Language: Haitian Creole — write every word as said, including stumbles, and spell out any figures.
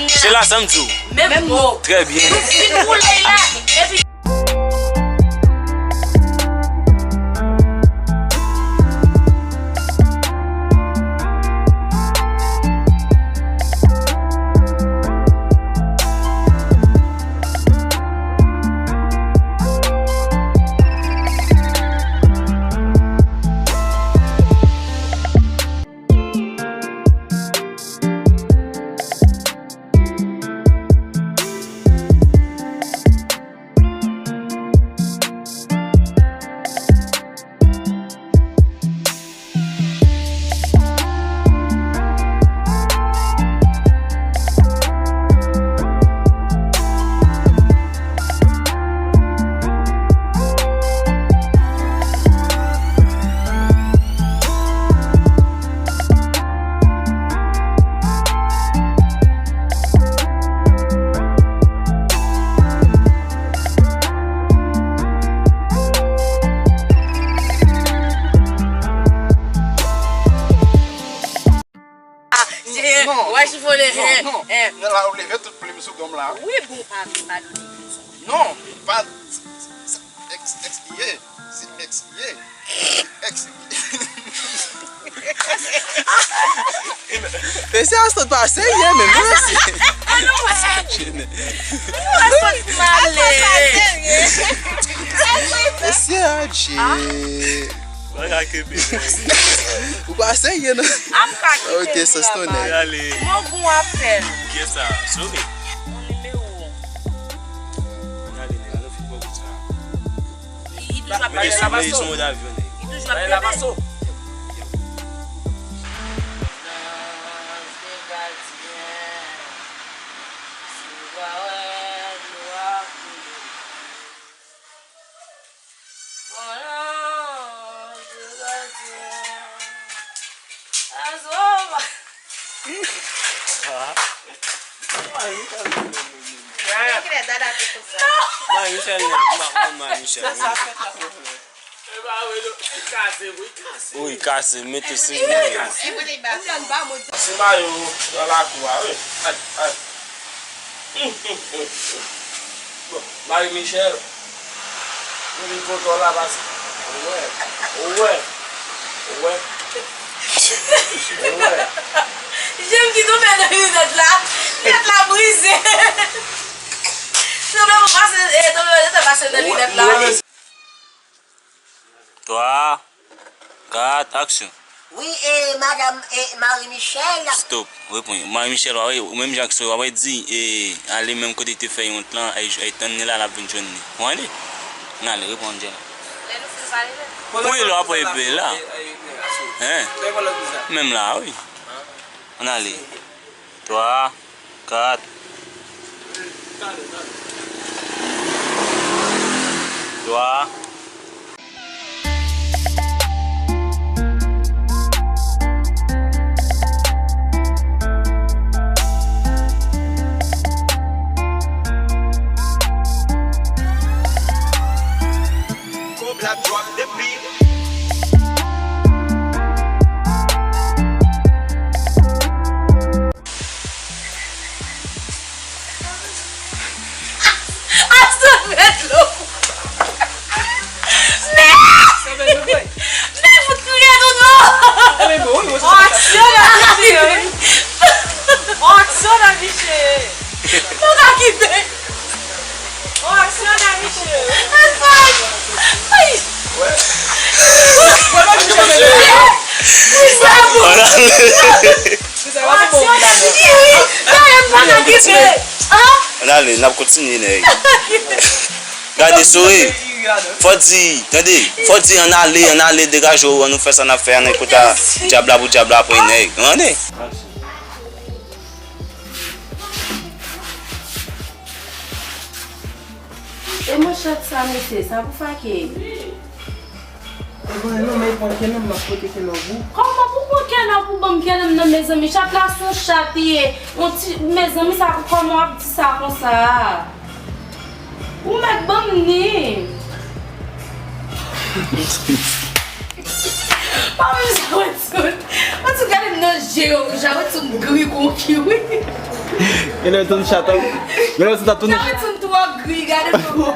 Se la sa m di w. Menm mo. Trè byen. Fin woule la, epi Non, wè chifone. Non, non. Nan la ou leve tout plim sou gonm la. Wi, bon, pa vin padone. Non, pa. Ex, ex ki ye. Se ex ki ye. Ex ki ye. Mesye Aston pa serye menm, non, mesye. An nou wè. An nou wè sòt pou m ale. Mesye, adje. Ou pa serye, non? Ok, sans tonè. Mwen gon apèl. Kiyès sa? Sove. Yon nimewo. Gade, nèg la, nou fin pran kout sa. Li toujou ap pale. Mete sou, mete sou mòd avyon, nèg. Li toujou ap pale. Mari Michel, non, m pa konprann Mari Michel, non. Wi, kase, mete sou li. Se mayo nan lakou a, wi. Ay, ay. Bon, Mari Michel, nou vin kote w la paske. Ou wè. Ou wè. Ou wè. Ou wè. Jem ki tonbe nan linèt la. Linèt la brize. Tonbe, pase, eh, tonbe, pase nan linèt la. Twa, kat, aksyon. Wi, e, madanm, e, Marie Michel. Stop. Reponn. Marie Michel, w ap, ou menm jan ak Soeur, w ap di, e, ale menm kote te fè yont lan, ay, ay tann li la, l ap vin jwenn li. Ou ale? N ale, reponn Angela. Lè nou fin pale, lè. Wi, lè w ap ebe la. Hein? Menm la, wi. Ann ale. Twa, kat. Twa. Kòb la drop depi. Aston met dlo. Men! Men fout kriye tout non! On aksyon nan viche, wi. On aksyon nan viche. Nou ka kite. On aksyon nan viche. Ay! Ay! Ann ale, n ap kontinye, nèg. Gade, Soeur. Fò di, tande, fò di ann ale, ann ale, degaje w, ann nou fè sa n ap fè, ann al kote dyab la pou dyab la pran nèg. Tande? E manchèt sa, mesye, sa pou fake. E mwen non, men pran kenanm m ap pote kenanm pou. Kòman pou pran kenanm pou ban m kenanm nan, mezanmi? Chat la se yon chat li ye. Yon ti, mezanmi, sa, kòman w ap di sa konsa? Ou mèt ban m ni. Pa menm sa, Wetsoun. Wetsoun, gade m nan je yo, jan Wetsoun gri kon kiwi. Gen lè toun chat ap. Gen lè toun ap tounen. Jan Wetsoun twò gri, gade m twò.